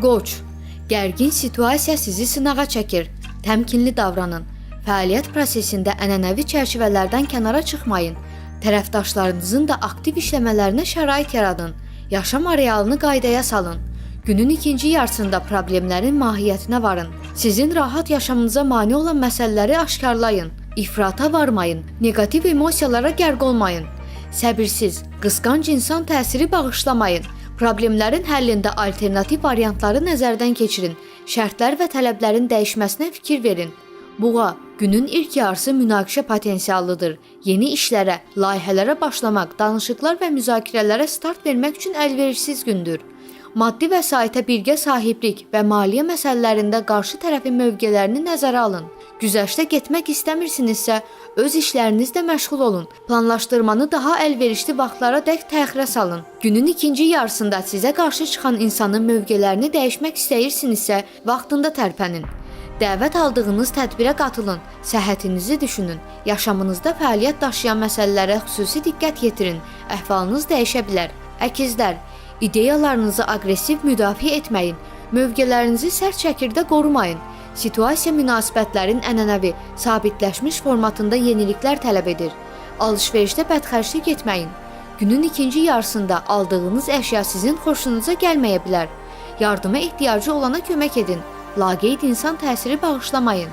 Qoç, gərgin situasiya sizi sınağa çəkir. Təmkinli davranın. Fəaliyyət prosesində ənənəvi çərçivələrdən kənara çıxmayın. Tərəfdaşlarınızın da aktiv işləmələrinə şərait yaradın. Yaşam arealını qaydaya salın. Günün ikinci yarısında problemlərin mahiyyətinə varın. Sizin rahat yaşamınıza mane olan məsələləri aşkarlayın. İfrata varmayın. Neqativ emosiyalara qərq olmayın. Səbirsiz, qısqanc insan təsiri bağışlamayın. Problemlərin həllində alternativ variantları nəzərdən keçirin. Şərtlər və tələblərin dəyişməsinə fikir verin. Buğa, günün ilk yarısı münaqişə potensiallıdır. Yeni işlərə, layihələrə başlamaq, danışıqlar və müzakirələrə start vermək üçün əlverişsiz gündür. Maddi vəsaitə birgə sahiblik və maliyyə məsələlərində qarşı tərəfin mövqelərini nəzərə alın. Güzəştə getmək istəmirsinizsə, öz işlərinizlə məşğul olun. Planlaşdırmanı daha əlverişli vaxtlara dək təxirə salın. Günün ikinci yarısında sizə qarşı çıxan insanın mövqelərini dəyişmək istəyirsinizsə, vaxtında tərpənin. Dəvət aldığınız tədbirə qatılın, səhhətinizi düşünün, yaşamınızda fəaliyyət daşıyan məsələlərə xüsusi diqqət yetirin. Əhvalınız dəyişə bilər. Əkizlər, ideyalarınızı aqressiv müdafiə etməyin, mövqelərinizi sərt şəkildə qorumayın. Situasiya münasibətlərin ənənəvi, sabitləşmiş formatında yeniliklər tələb edir. Alış-verişdə bədxərclik etməyin. Günün ikinci yarısında aldığınız əşya sizin xoşunuza gəlməyə bilər. Yardıma ehtiyacı olana kömək edin. Laqeyd insan təsiri bağışlamayın.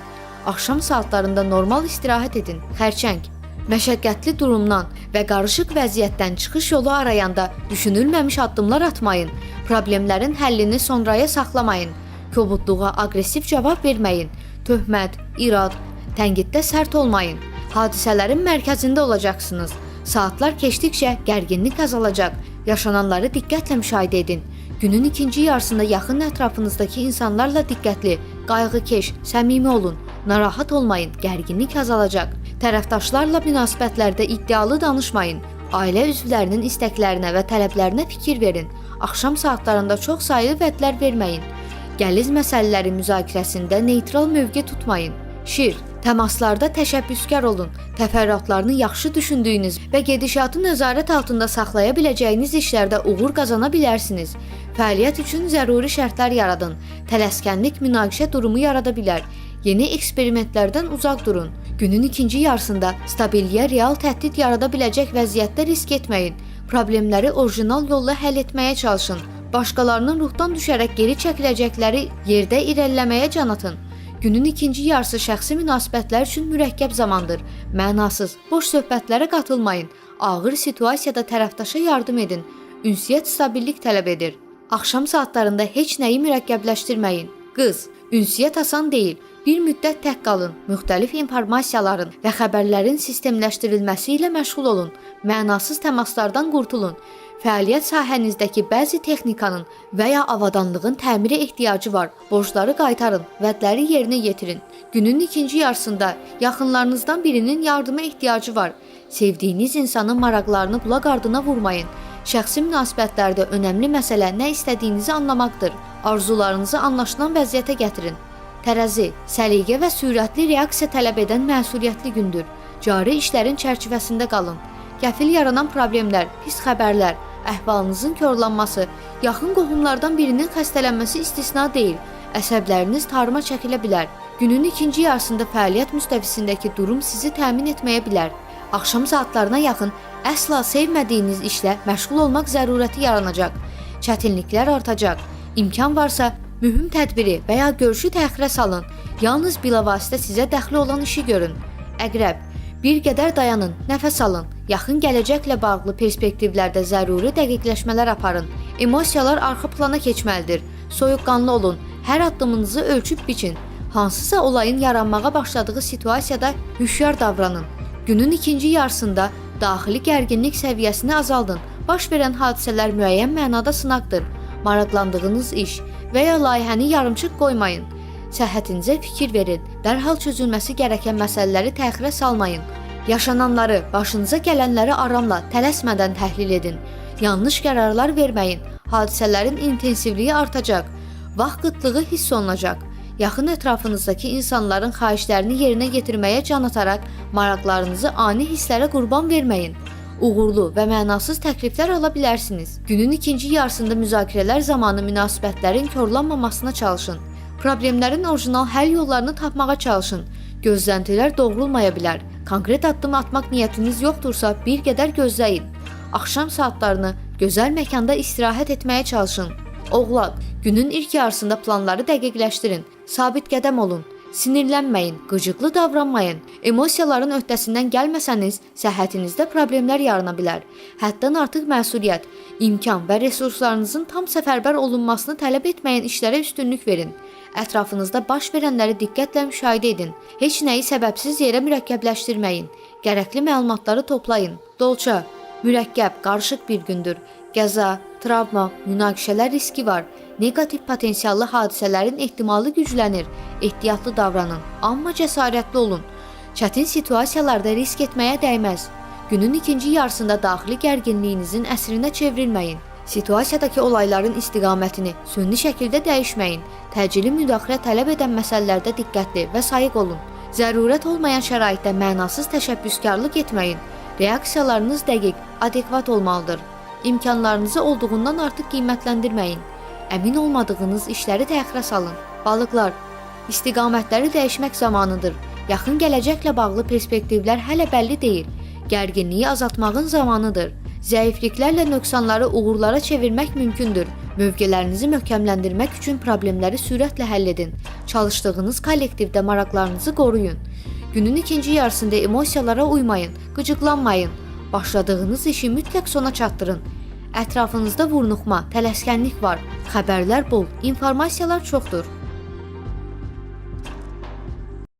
Axşam saatlarında normal istirahət edin. Xərçəng. Məşəqqətli durumdan və qarışıq vəziyyətdən çıxış yolu arayanda düşünülməmiş addımlar atmayın. Problemlərin həllini sonraya saxlamayın. Kobudluğa aqressiv cavab verməyin. Töhmət, irad, tənqiddə sərt olmayın. Hadisələrin mərkəzində olacaqsınız. Saatlar keçdikcə gərginlik azalacaq. Yaşananları diqqətlə müşahidə edin. Günün ikinci yarısında yaxın ətrafınızdakı insanlarla diqqətli, qayğıkeş, səmimi olun. Narahat olmayın, gərginlik azalacaq. Tərəfdaşlarla münasibətlərdə iddialı danışmayın. Ailə üzvlərinin istəklərinə və tələblərinə fikir verin. Axşam saatlarında çox saylı vədlər verməyin. Gəliz məsələləri müzakirəsində neytral mövqe tutmayın. Şir, təmaslarda təşəbbüskar olun. Təfərrüatlarını yaxşı düşündüyünüz və gedişatı nəzarət altında saxlaya biləcəyiniz işlərdə uğur qazana bilərsiniz. Fəaliyyət üçün zəruri şərtlər yaradın. Tələskənlik münaqişə durumu yarada bilər. Yeni eksperimentlərdən uzaq durun. Günün ikinci yarısında stabilliyə real təhdid yarada biləcək vəziyyətdə risk etməyin. Problemləri orijinal yolla həll etməyə çalışın. Başqalarının ruhdan düşərək geri çəkiləcəkləri yerdə irəliləməyə can atın. Günün ikinci yarısı şəxsi münasibətlər üçün mürəkkəb zamandır. Mənasız, boş söhbətlərə qatılmayın. Ağır situasiyada tərəfdaşa yardım edin. Ünsiyyət stabillik tələb edir. Axşam saatlarında heç nəyi mürəkkəbləşdirməyin. Qız, ünsiyyət asan deyil. Bir müddət tək qalın, müxtəlif informasiyaların və xəbərlərin sistemləşdirilməsi ilə məşğul olun. Mənasız təmaslardan qurtulun. Fəaliyyət sahənizdəki bəzi texnikanın və ya avadanlığın təmirə ehtiyacı var. Borcları qaytarın, vədləri yerinə yetirin. Günün ikinci yarısında yaxınlarınızdan birinin yardıma ehtiyacı var. Sevdiyiniz insanın maraqlarını qulaq ardına vurmayın. Şəxsi münasibətlərdə önəmli məsələ nə istədiyinizi anlamaqdır. Arzularınızı anlaşılan vəziyyətə gətirin. Tərəzi, səliqə və sürətli reaksiya tələb edən məsuliyyətli gündür. Cari işlərin çərçivəsində qalın. Qəfil yaranan problemlər, pis xəbərlər, əhvalınızın korlanması, yaxın qohumlardan birinin xəstələnməsi istisna deyil. Əsəbləriniz tarıma çəkilə bilər. Günün ikinci yarısında fəaliyyət müstəvisindəki durum sizi təmin etməyə bilər. Axşam saatlarına yaxın əsla sevmədiyiniz işlə məşğul olmaq zərurəti yaranacaq. Çətinliklər artacaq. İmkan varsa mühüm tədbiri və ya görüşü təxirə salın. Yalnız bilavasitə sizə dəxli olan işi görün. Əqrəb, bir qədər dayanın, nəfəs alın. Yaxın gələcəklə bağlı perspektivlərdə zəruri dəqiqləşmələr aparın. Emosiyalar arxa plana keçməlidir. Soyuqqanlı olun. Hər addımınızı ölçüb biçin. Hansısa olayın yaranmağa başladığı situasiyada hüşyar davranın. Günün ikinci yarısında daxili gərginlik səviyyəsini azaldın. Baş verən hadisələr müəyyən mənada sınaqdır. Maraqlandığınız iş və ya layihəni yarımçıq qoymayın. Səhhətinizə fikir verin. Dərhal çözülməsi gərəkən məsələləri təxirə salmayın. Yaşananları, başınıza gələnləri aramla, tələsmədən təhlil edin. Yanlış qərarlar verməyin. Hadisələrin intensivliyi artacaq. Vaxt qıtlığı hiss olunacaq. Yaxın ətrafınızdakı insanların xahişlərini yerinə yetirməyə can ataraq maraqlarınızı ani hisslərə qurban verməyin. Uğurlu və mənasız təkliflər ala bilərsiniz. Günün ikinci yarısında müzakirələr zamanı münasibətlərin korlanmamasına çalışın. Problemlərin orijinal həll yollarını tapmağa çalışın. Gözləntilər doğrulmaya bilər. Konkret addım atmaq niyyətiniz yoxdursa, bir qədər gözləyin. Axşam saatlarını gözəl məkanda istirahət etməyə çalışın. Oğlaq, günün ilk yarısında planları dəqiqləşdirin. Sabit qədəm olun. Sinirlənməyin, qıcıqlı davranmayın. Emosiyaların öhdəsindən gəlməsəniz, səhhətinizdə problemlər yarana bilər. Həddən artıq məsuliyyət, imkan və resurslarınızın tam səfərbər olunmasını tələb etməyən işlərə üstünlük verin. Ətrafınızda baş verənləri diqqətlə müşahidə edin. Heç nəyi səbəbsiz yerə mürəkkəbləşdirməyin. Gərəkli məlumatları toplayın. Dolça, mürəkkəb, qarışıq bir gündür. Qəza, travma, münaqişələr riski var. Neqativ potensiallı hadisələrin ehtimalı güclənir. Ehtiyatlı davranın, amma cəsarətli olun. Çətin situasiyalarda risk etməyə dəyməz. Günün ikinci yarısında daxili gərginliyinizin əsrinə çevrilməyin. Situasiyadakı olayların istiqamətini süni şəkildə dəyişməyin. Təcili müdaxilə tələb edən məsələlərdə diqqətli və sayıq olun. Zərurət olmayan şəraitdə mənasız təşəbbüskarlıq etməyin. Reaksiyalarınız dəqiq, adekvat olmalıdır. İmkanlarınızı olduğundan artıq qiymətləndirməyin. Əmin olmadığınız işləri təxirə salın. Balıqlar, istiqamətləri dəyişmək zamanıdır. Yaxın gələcəklə bağlı perspektivlər hələ bəlli deyil. Gərginliyi azaltmağın zamanıdır. Zəifliklərlə nöqsanları uğurlara çevirmək mümkündür. Mövqelərinizi möhkəmləndirmək üçün problemləri sürətlə həll edin. Çalışdığınız kollektivdə maraqlarınızı qoruyun. Günün ikinci yarısında emosiyalara uymayın, qıcıqlanmayın. Başladığınız işi mütləq sona çatdırın. Ətrafınızda vurnuxma, tələskənlik var. Xəbərlər bol, informasiyalar çoxdur.